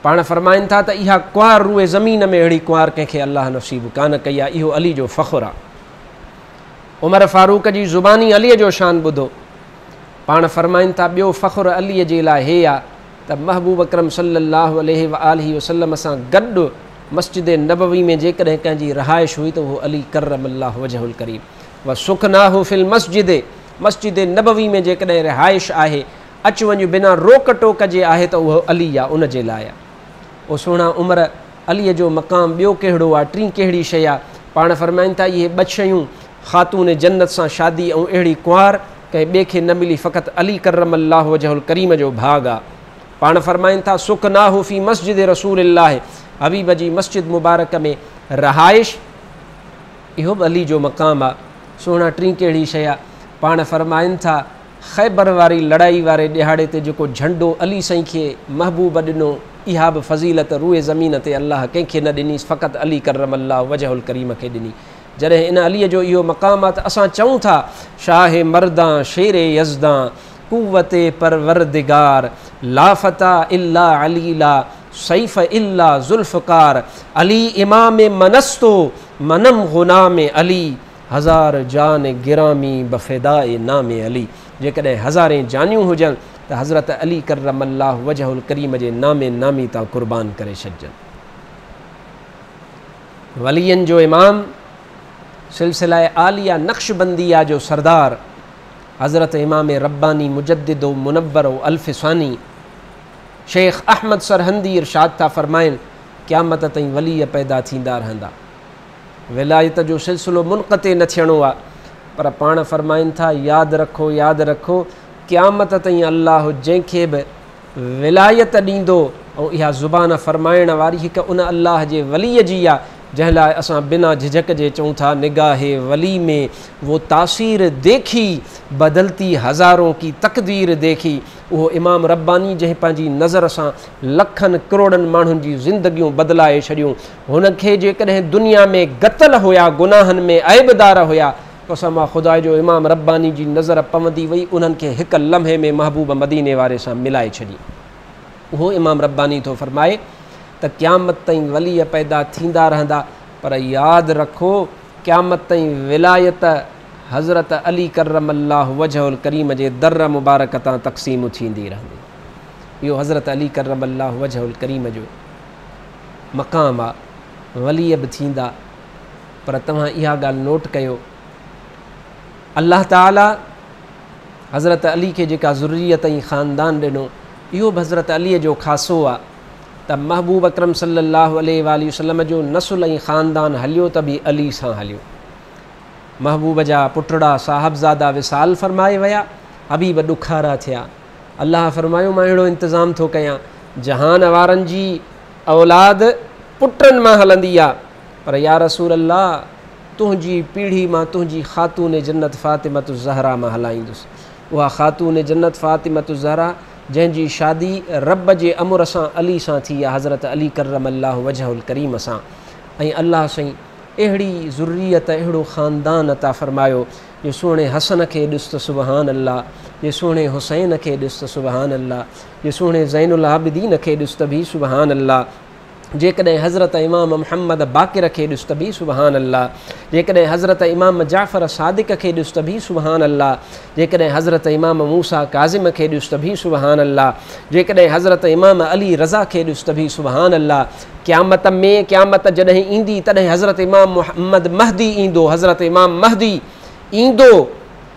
پاڻ فرمائن ٿا ته اها ڪنوار روئي زمين ۾ اهڙي ڪنوار ڪنهن کي الله نصيب ڪانه ڪئي آهي. اهو علي جو فخر آهي. عمر فاروق جي زباني عليءَ جو شان ٻڌو. پاڻ فرمائن ٿا ٻيو فخر عليءَ جي لاءِ هي آهي ته محبوب اڪرم صلي الله عليه وآله وسلم سان گڏ مسجد نبوي ۾ جيڪڏهن ڪنهن جي رهائش هئي ته اهو علي ڪرم الله وجهه الڪريم. و سڪناه في المسجد، مسجد نبوي ۾ جيڪڏهن رهائش آهي، اچ وڃ بنا روڪ ٽوڪ جي آهي ته اهو علي آهي، ان جي لاءِ آهي. او سهڻا عمر، عليءَ جو مقام ٻيو ڪهڙو آهي؟ ٽين ڪهڙي شيءِ آهي؟ پاڻ فرمائن ٿا اهي ٻه شيون، خاتون جنت سان شادي ۽ اهڙي ڪنوار ڪنهن ٻئي کي نه ملي، فقط علي ڪرم الله وجهه الڪريم جو ڀاڳ آهي. پاڻ فرمائن ٿا سڪناه في مسجد رسول الله، حبيب جي مسجد مبارڪ ۾ رهائش، اهو به علي جو مقام آهي. سهڻا ٽين ڪهڙي شيءِ آهي؟ پاڻ فرمائن ٿا خيبر واري لڙائي واري ڏهاڙي تي جيڪو جهنڊو علي سائين کي محبوب ڏنو، اها به فضيلت روئي زمين تي الله ڪنهن کي نه ڏني، فقط علي ڪرم الله وجهه الڪريم کي ڏني. جڏهن ان عليءَ جو اهو مقام آهي ته اسان چئون ٿا شاهه مردان شير يزدان قوت پروردگار، لا فتح الا عليلا سيف الا ذوالفقار، علي امام منستو منم غلام علي، هزار جان گرامي بفداء نام علي. جيڪڏهن هزارين جانيون هجن ته حضرت علي ڪرم الله وجهه الڪريم جي نامي نامي تان قربان ڪري ڇڏجن. वलियनि जो इमाम, सिलसिला आलिया नक्शबंदिया जो सरदार हज़रत इमाम रब्बानी मुजद्दिद मुनव्वर अल्फ़सानी शेख अहमद सरहंदी इरशाद था फरमाइनि, क़यामत ताईं वली पैदा थींदा रहंदा, विलायत जो सिलसिलो मुनक़ते न थियणो आहे। पर पाण फरमाइनि था, यादि रखो यादि रखो, क़यामत ताईं अल्लाह जंहिंखे बि विलायत ॾींदो, ऐं इहा ज़ुबान फरमाइण वारी हिकु उन अल्लाह जे वलीअ जी आहे जंहिं लाइ असां बिना झिझक जे चऊं था, निगाहे वली में वो तासीर देखी, बदलती हज़ारों की तकदीर देखी। उहो इमाम रब्बानी जंहिं पंहिंजी नज़र सां लखनि करोड़नि माण्हुनि जी ज़िंदगियूं बदिलाए छॾियूं, हुनखे जेकॾहिं दुनिया में गतल हुया, गुनाहनि में ऐबदार हुया, कसम आहे ख़ुदा जो इमाम रब्बानी जी नज़र पवंदी वई, उन्हनि खे हिकु लम्हे में महबूब मदीने वारे सां मिलाए छॾी। उहो इमाम रब्बानी थो फरमाए त क़यामत ताईं वली पैदा थींदा रहंदा, पर यादि रखो क़यामत ताईं विलायत हज़रत अली करम अल्लाह वजहुल करीम जे दर मुबारक तां तक़सीम थींदी रहंदी। इहो हज़रत अली करम अल्लाह वजहुल करीम जो मक़ाम आहे। वली बि थींदा, पर तव्हां इहा ॻाल्हि नोट कयो, अल्लाह ताला हज़रत अली खे जेका ज़ुर्रियत ऐं ख़ानदान ॾिनो, इहो बि हज़रत अलीअ जो ख़ासो आहे त महबूब अकरम सल्लल्लाहु अलैहि वसल्लम जो नस्ल ऐं ख़ानदान हलियो त बि अली सां हलियो। महबूब जा पुटड़ा साहबज़ादा विसाल फरमाए विया, हबीब ॾुखारा थिया। अल्लाह फरमायो, मां अहिड़ो इंतज़ाम थो कयां, जहान वारनि जी औलाद पुटनि मां हलंदी आहे, पर या रसूल अल्लाह तुंहिंजी पीढ़ी मां तुंहिंजी ख़ातून जन्नत फ़ातिमत ज़हरा मां हलाईंदुसि। उहा ख़ातून जन्नत फ़ातिमत ज़हरा जंहिंजी शादी रब जे अमर सां अली सां थी आहे, हज़रत अली करम अल्लाह वजहुल करीम सां। ऐं अल्लाह साईं अहिड़ी ज़ुर्रियत, अहिड़ो ख़ानदान अता फरमायो जो सुहिणे हसन खे ॾिस त सुबहान अल्लाह, जे सुहिणे हुसैन खे ॾिस त सुबहान अल्लाह, जे सुहिणे ज़ैनुल आबिदीन खे ॾिस त बि सुबहान अल्लाह, जेकॾहिं हज़रत इमाम मुहम्मद बाक़िर खे ॾिस त बि सुबहान अल्लाह, जेकॾहिं हज़रत इमाम जाफ़र सादिक खे ॾिस त बि सुबहान अल्लाह, जेकॾहिं हज़रत इमाम मूसा काज़िम खे ॾिस त बि सुबहान अल्लाह, जेकॾहिं हज़रत इमाम अली रज़ा खे ॾिस त बि सुबहान अल्लाह। क़यामत में, क़यामत जॾहिं ईंदी तॾहिं हज़रत इमाम मुहम्मद महदी ईंदो, हज़रत इमाम महदी ईंदो।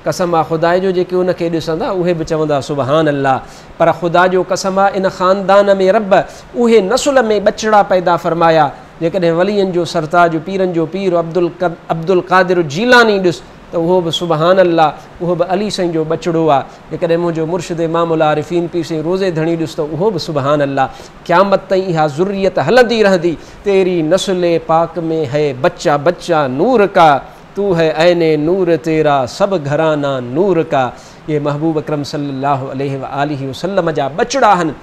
कसम आहे ख़ुदा जो, जेके उनखे ॾिसंदा उहे बि चवंदा सुबहान अल्लाह। पर ख़ुदा जो कसम आहे, इन ख़ानदान में रब उहे नस्ल में बचड़ा पैदा फरमाया, जेकॾहिं वलियनि जो सरताज, पीरनि जो पीर अब्दुल क़ादिर जीलानी ॾिस त उहो बि सुबहान अल्लाह, उहो बि अली साईं जो बचड़ो आहे। जेकॾहिं मुंहिंजो मुर्शिद इमामुल आरिफीन पीर साईं रोज़े धणी ॾिस त उहो बि सुबहान अल्लाह। क़यामत ताईं इहा ज़ुर्रियत हलंदी रहंदी। तेरी नस्ल पाक में है बच्चा बच्चा नूर का, तू है ऐने नूर तेरा सब घराना नूर का। ये महबूब अकरम सल्लल्लाहु अलैहि वसल्लम जा बचड़ा आहिनि,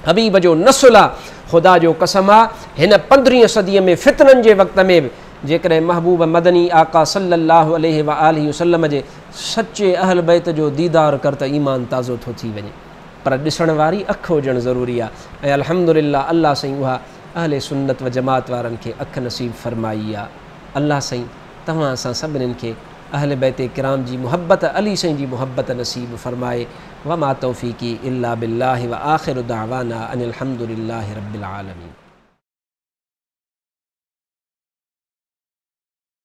हबीब जो नस्ल आहे। ख़ुदा जो कसम आहे, हिन 15वीं सदीअ में फितननि जे वक़्त में बि जेकॾहिं महबूब मदनी आका सल्लल्लाहु अलैहि वसल्लम जे सचे अहल बैत जो दीदार कर त ईमान ताज़ो थो थी वञे। पर ॾिसण वारी अखि हुजणु ज़रूरी आहे। ऐं अल्हम्दुलिल्लाह अल्लाह साईं उहा अहले सुन्नत व जमात वारनि खे अखि नसीब फरमाई आहे। अल्लाह साईं तव्हां असां सभिनीनि खे अहल बैत किराम जी मुहब्बत, अली साईं जी मुहब्बत नसीब फरमाए। वमा तौफ़ीकी इल्ला बिल्लाहि व आखिर दावाना अनिल हम्दुलिल्लाहि रब्बिल आलमीन।